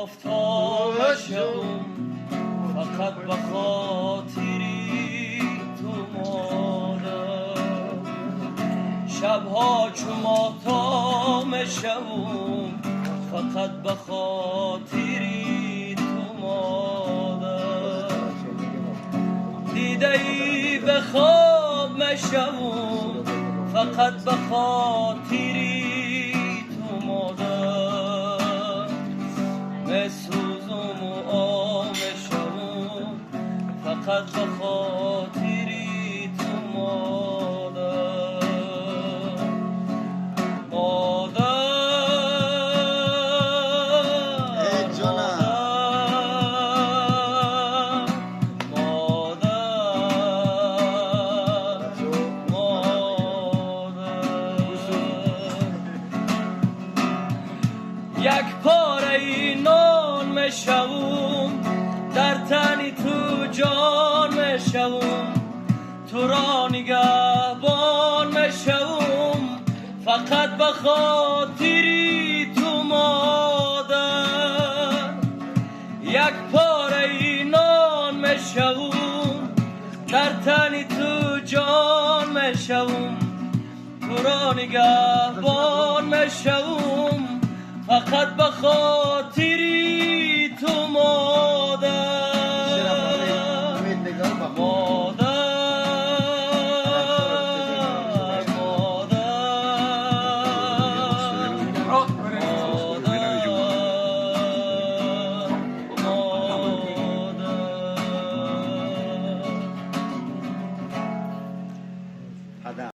Офтоб мешавам, фақат ба хотири ту модар. Шабҳо чу моҳтоб мешавам, фақат ба хотири ту модар. Дидаи ба хоб мешавам, фақат ба хотири ту модар. Месӯзам ва об мешавам, фақат ба хотири ту модар. Модар. Эй, ҷона. Модар, модар, модар. Як пораи нон мешавум, дар тани ту ҷон мешавум, туро нигаҳбон мешавум, фақат ба хотири ту модар. Як пораи нон мешавум, дар тани ту ҷон мешавум, туро нигаҳбон мешавум, фақат ба хотири ту модар. Умед нигоҳ ба Модар, модар, модар, модар. Падар.